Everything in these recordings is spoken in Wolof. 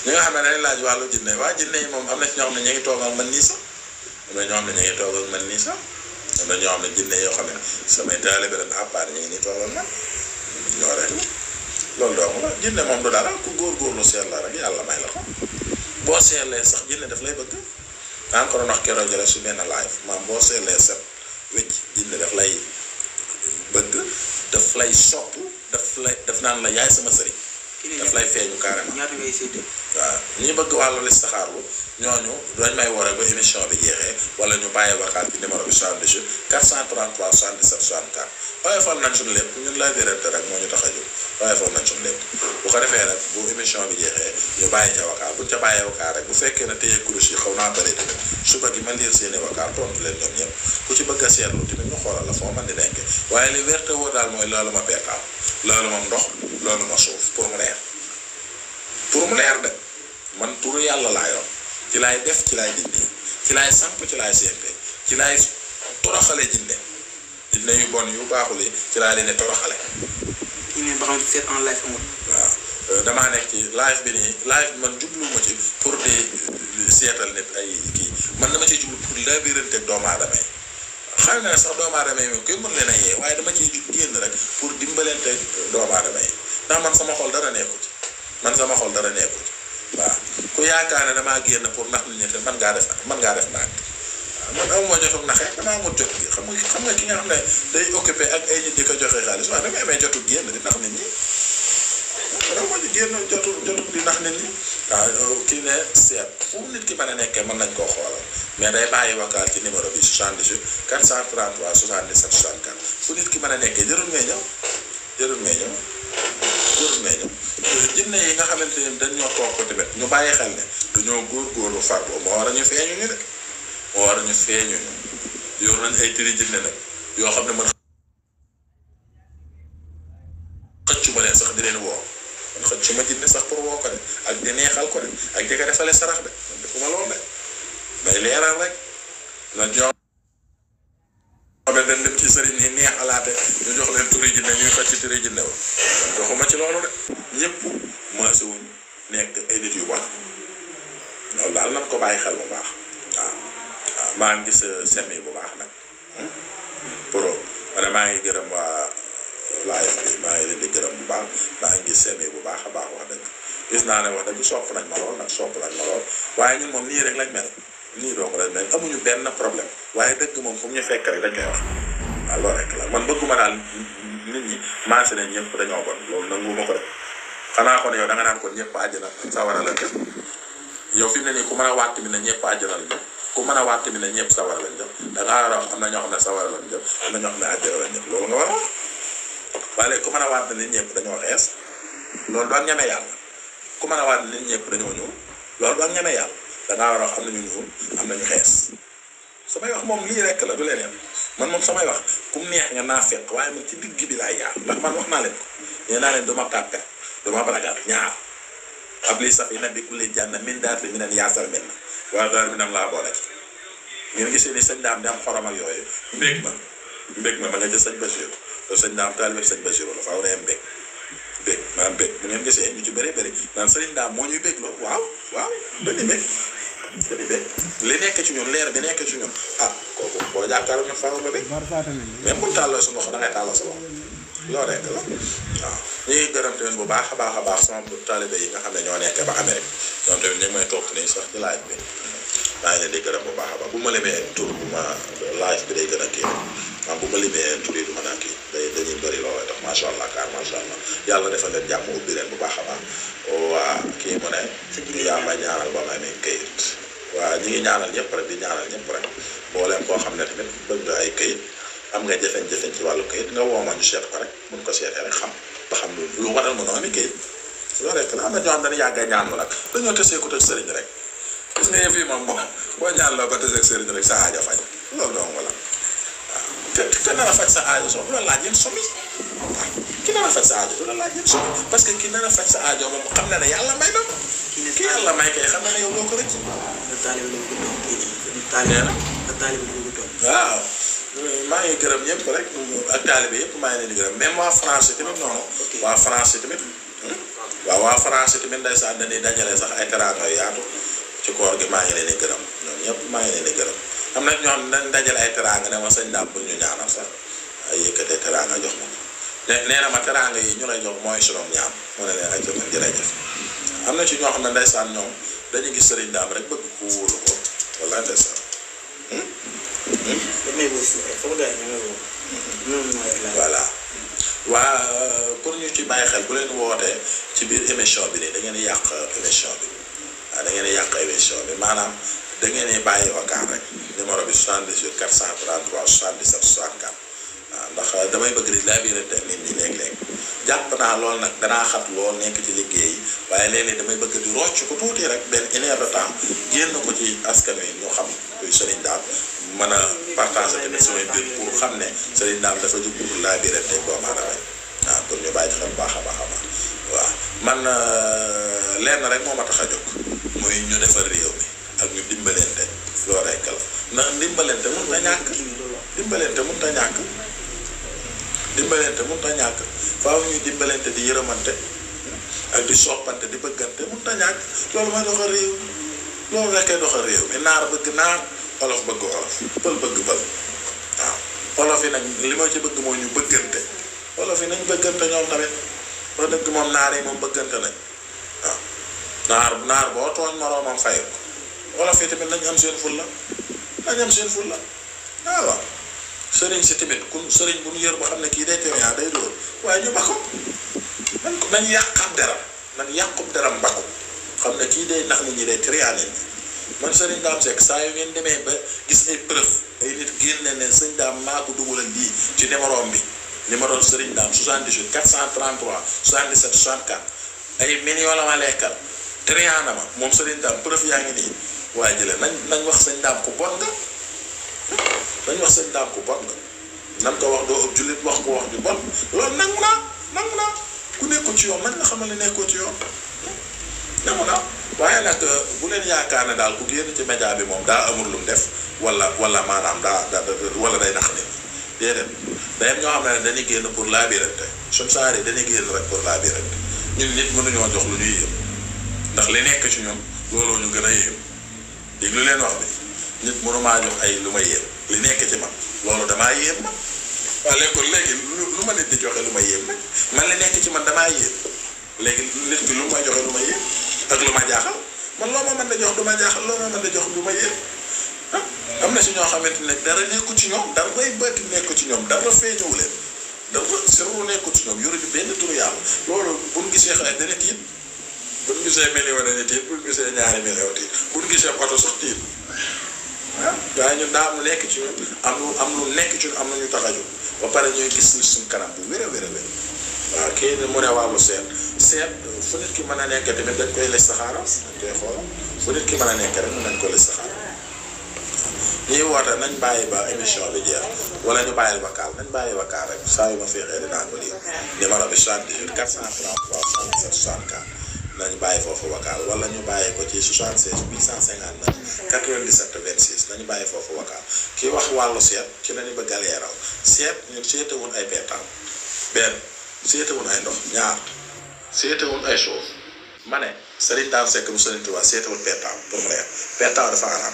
ñi nga xam ne dañuy laaj wàllu jinne waa jinne yi moom am na ci ñoo xam ne ñu ngi toog ak man nii sax am na ñoo xam ne ñu ngi toog ak man nii sax am na ñoo xam ne jinne yoo xam ne samay taalibe lañ à part ñu ngi nii toog ak man ñoo rek loolu dong la jinne moom du dara ku góorgóorlu seet la rek yàlla may la ko boo seetlee sax jinne daf lay bëgg daan ko doon wax keroog jële su benn live maam boo seetlee set wécc jinne daf lay bëgg daf lay sopp daf naan la yaay sama sëriñ daf lay feeñu carrément ñaata ngay seetee waaw ñi bëgg wàllu listixaarlu ñooñu dañ may woowee ba émission bi jeexee wala ñu bàyyi vocal ci numéro bi 78 433 77 64 oyofal nañ suñu lépp ñun lay directe rek moo ñu tax a jóg oyofal nañ suñu lépp bu ko defee nag bu émission bi jeexee ñu bàyyi ca vocal buñ ca bàyyee vocal rek bu fekkee ne téye kurus yi xaw naa bëri tamit suba gi ma liir seeni vocal tontu leen ñoom ñëpp ku ci bëgg a seetlu tamit ñu xoolal la foo mën di nekkee waaye li wérte woo daal mooy loolu ma peetaaw loolu ma ndox loolu ma suuf pour mu leer de man turu yàlla laa yor ci laay def ci laay dindi ci laay samp ci laay seente ci laay toroxale jinne yu bon yu baaxul yi ci laay leen di toroxale. ñu ne ba xam seet en live amul. waaw damaa nekk ci live bi nii live bi man jubluwuma ci pour di seetal nit ay kii man dama ciy jublu pour labiranteeg doomu aadama yi xam nga ne sax doomu aadama yi moom kenn mën leen a yee waaye dama ciy génn rek pour dimbalanteeg doomu aadama yi ndax man sama xol dara nekku ci. waaw ku yaakaar ne damaa génn pour nax nit ñi te man ngaa def ndànk waaw man amuma jotul naxe damaa amul jot gi xam nga ki nga xam ne day occupé ak ay nit di ko joxe xaalis waaw dama amee jotul génn di nax nit ñi dama ci génn jotul di nax nit ñi waaw kii ne seet fu nit ki mën a nekkee mën nañ koo xoolal mais day bàyyi vocal ci numéro bi 78 433 77 64 fu nit ki mën a nekkee jërul ngay ñëw jinne yi nga xamante ni dañ ñoo toog ko tamit ñu bàyyi xel ne dañoo góorgóorlu farlu moo war a ñu feeñu ñu de moo war a ñu feeñu ñu yor nañ ay tëri jinne nag yoo xam ne man xëccu ma leen sax di leen woo man xëccu ma jinne sax pour woo ko de ak di neexal ko de ak di ko defale sarax de man defuma lool de may leeral rek la ñoo dañ dem ci sëriñ ni neexalaate ñu jox leen turi jinne ñuy xëcc turi jinne wa man doxuma ci loolu de ñëpp maase wuñ nekk ay nit yu bon loolu daal nañ ko bàyyi xel bu baax waaw maa ngi gis semi bu baax nag pro ma ne maa ngi gërëm waa live bi maa ngi leen di gërëm bu baax maa ngi gis semi bu baax a baax wax dëgg gis naa ne wax dëgg sopp nañ ma lool waaye ñun moom nii rek lañ mel nii dong lañ mel amuñu benn problème waaye dëgg moom fu mu ñu fekk rek dañ koy wax waaw loolu rek la man bëgguma daal nit ñi maase ne ñëpp dañoo bon loolu nanguwuma ko def xanaa kon yow da nga naan kon ñëpp àjjana sawara lañ jëm yow fi mu ne nii ku mën a wàtt mi ne ñëpp àjjana lañ jëm ku mën a wàtt mi ne ñëpp sawara lañ jëm da ngaa war a wax am na ñoo xam ne sawara lañ jëm am na ñoo xam ne àjjana lañ jëm loolu nga war a wax waaye léegi ku mën a wàtt ne ñëpp dañoo xees loolu doo ñeme yàlla ku mën a wàtt ne ñëpp dañoo ñuul loolu doo ñeme yàlla da ngaa war a wax am na ñu ñuul am na ñu xees samay wax moom lii rek la du leneen man moom samay wax kum neex nga naa fekk waaye man ci digg bi laay yaar ndax man wax naa leen ko nee naa leen duma tàppet duma baragat ñaar ab lii sax yi nag bi ku leen jànn min daat li mi neen yaasal min na waaye daal mi nam laa boole ci ngeen gisee ni sëñ daam di am xorom ak yooyu mbég ma nga jël sëñ Bachir loolu sëñ daam taalibe sëñ Bachir la faaw ree mbég maanaam mbég bu ngeen gisee ñu ci bëri naan sëriñ daam moo ñuy bég loolu waaw dañuy bég li nekk ci ñun leer bi nekk ci ñun kooku boo jàkkaarloo ñun faaw nga bég même bu tàlloo sa loxo da ngay tàlloo sa loxo loolu rek la waaw ñu ngi gërëm tamit bu baax a baax sama taalibe yi nga xam ne ñoo nekk ba Amérique ñoom tamit ñu ngi may toog nii sax ci live bi maa ngi leen di gërëm bu baax a baax bu ma limee tur bu ma live bi day gën a kii maanaam bu ma limee tur yi du mën a kii dañuy bëri looloo tax macha allah yàlla defal leen jàmm ubbi leen bu baax a baax waa kii mu ne yaa ma ñaanal ba ma amee kayit waa ñi ngi ñaanal ñëpp rek di ñaanal ñëpp rek booleem koo xam ne tamit bëgg nga ay kayit am nga jafe-jafe ci wàllu kayit nga woo ma ñu seet ko rek mun ko seetee rek xam ba xam lu waral mu noonu kayit loolu rek la am na ñoo xam ne dañuy yàgg a ñaan nag dañoo tesee ko tëj sëriñ rek gis nga yëf yi moom boo ñaan loo ba tesee sëriñ rek sa aajo faj loolu dong la waaw te nar a faj sa aajo soo du la laaj yéen somi ki nar a faj sa aajo du la laaj yéen somi parce que ki nar a faj sa aajo moom xam na ne yàlla may na ki yàlla may kay xam na ne yow doo ko rëcc waaw maa ngi gërëm ñëpp rek ak taalibe yëpp maa ngi leen di gërëm même waa France tamit noonu waa France tamit waaw waa France tamit ndeysaan dañuy dajale sax ay teraanga yu yaatu ci koor gi maa ngi leen di gërëm ñoom ñëpp maa ngi leen di gërëm am na ñoo xam ne dañ dajale ay teraanga ne ma sëñ daam pour ñu ñaanal sax ay yëkkatee teraanga jox ma nee na ma teraanga yi ñu lay jox mooy sunu ñaan mu ne leen ay jëmm jërëjëf am na ci ñoo xam ne ndeysaan ñoom dañuy gis sëriñ daam rek bëgg ko wóolu ko wala ndeysaan. voilà waa pour ñu ci bàyyi xel bu leen wootee ci biir émission bi nii da ngeen di yàq émission bi waaw da ngeen di yàq émission bi maanaam da ngeen di bàyyi wakaar rek numéro bi 78 433 77 64 waaw ndax damay bëgg di laabirante ak nit ñi léeg-léeg jàpp naa lool nag danaa xat lool nekk ci liggéey waaye léeg-léeg damay bëgg di rocc ko tuuti rek benn une heure de temps génn ko ci askan wi ñu xam kuy Serigne Dame mën a partager tamit samay mbir pour xam ne Serigne Dame dafa jóg pour laabirante doomu aadama waaw pour ñu bàyyi ci xel baax a baax a baax waaw man lenn rek moo ma tax a jóg muy ñu defar réew mi ak ñu dimbalante loolu rek la ndax dimbalante mënut a ñàkk dimbalante mënut a ñàkk dimbalante mënut a ñàkk faaw ñuy dimbalante di yërëmante ak di soppante di bëggante mënut a ñàkk loolu mooy doxal réew loolu rek kay doxal réew mi naar bëgg naar olof bëgg olof pël bëgg pël waaw olof yi nag li ma ci bëgg mooy ñu bëggante olof yi nañ bëggante ñoom tamit ba dëgg moom naar yi moom bëggante nañ waaw naar boo tooñ moroomam fay ko olof yi tamit nañ am seen fulla nañ am seen fulla waaw sëriñ si tamit ku sëriñ bu ñu yër ba xam ne kii day teew day dóor waaye ñu bako nañ yàqab deram nañ yàqub deram bako xam ne kii day nax nit ñi day triané ñi man Serigne Dame Seck saa yu ngeen demee ba gis ay preuve ay nit génne ne sëñ Dame maa ko dugalal lii ci numéro bi numéro Serigne Dame 78 433 77 64 ay millions la ma lekkal triané ma moom Serigne Dame preuve yaa ngi nii waaye jële nañ wax sëñ Dame ku bon nga nañ wax sëñ Dame ku bon nga nan ko wax doo ëpp jullit wax ko wax ju bon loolu nangu naa ku nekkul ci yoon nañ la xamal ne nekkoo ci yoon nangu naa waaye nag bu leen yaakaar ne daal ku génn ci média bi moom daa amul lu mu def wala maanaam daa wala day nax nit déedéet day am ñoo xam ne dañuy génn pour laabirante suñu saar yi dañuy génn rek pour laabirante ñun nit mënuñoo jox lu ñuy yëm ndax li nekk ci ñun looloo ñu gën a yëm dégg lu leen wax bi nit mënumaa jox ay lu ma yëm li nekk ci man loolu damaa yëm ma waaye léegi lu ma nit di joxe lu ma yëm nag man li nekk ci man damaa yëm léegi nit ki lu ma joxe lu ma yëm ak lu ma jaaxal man loo ma mën a jox du ma jaaxal loo ma mën a jox du ma yéem am na si ñoo xamante ne dara nekku ci ñoom dara bay bëtti nekku ci ñoom dara feeñëwu leen dara sirru nekku ci ñoom yoruñu benn turu yàlla loolu bu ñu gisee xale dana tiit bu ñu gisee million dana tiit bu ñu gisee ñaari million tiit bu ñu gisee oto sax tiit waaye ñun daa am lu nekk ci ñun am lu nekk ci ñun am na ñu tax a jóg ba pare ñooy gis li suñ kanam bu wér a wér waaw kii mu ne wàllu seet fu nit ki mën a nekk tamit dañ koy listixaara dañ koy xoolal fu nit ki mën a nekk rek mën nañ ko listixaara ñuy woote nañ bàyyi ba émission bi jeex wala ñu bàyyil vocal nañ bàyyi vocal rek saa yu ma féexee dinaa ko lii numéro bi 78 433 77 64 nañ bàyyi foofu vocal wala ñu bàyyi ko ci 76 859 97 26 nañu bàyyi foofu vocal kii wax wàllu seet ci lañu bëgg a leeral seet ñun seetewul ay peetaan benn seetewul ay ndox ñaar seetewul ay suuf ma ne Serigne Dame Seck bu Serigne Touba seetewul peetaaw pour mu leer peetaaw dafa araam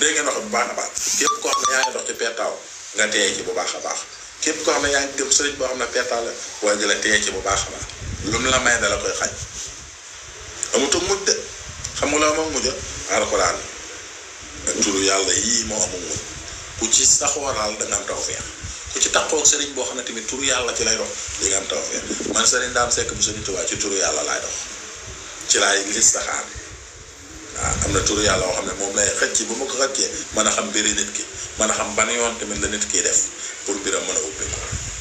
dégg ngeen wax bu baax a baax képp koo xam ne yaa ngi dox ci peetaaw nga téye ci bu baax a baax képp koo xam ne yaa ngi gëm Serigne boo xam ne peetaaw la waaye nga la téye ci bu baax a baax lu mu la may da la koy xañ amutul mujj de xam nga la moom mujj alxuraan ak turu yàlla yii moo amul mujj ku ci saxooral da nga am tawfeex ku ci taxaw Serigne boo xam ne tamit turu yàlla ci lay dox di nga am tawfeex man Serigne Dame Seck bu Serigne Touba ci turu yàlla laay dox ci laay listaxaar waaw am na turu yàlla boo xam ne moom lay xëcc bu ma ko xëccee mën a xam mbiri nit ki mën a xam ban yoon tamit la nit kiy def pour mbiram mën a ubbi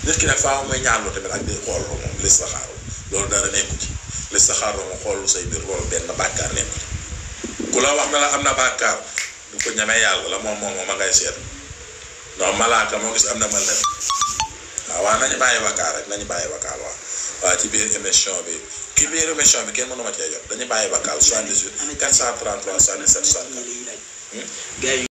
nit ki nag faaw mooy ñaanlu tamit ak di xool moom listaxaaru loolu dara nekku ci listaxaaru moom xool say mbir loolu benn bàkkaar nekku ci ku la wax na la am na bàkkaar du ko ñemee yàlla la moom ma ngay seet non malaaka moo gis am na mel ne waaw nañu bàyyi wakaar rek nañu bàyyi wakaar waaw ci biir émission bi ki biir émission bi kenn mënu ma cee jot dañu bàyyi wakaar 78 433 77 64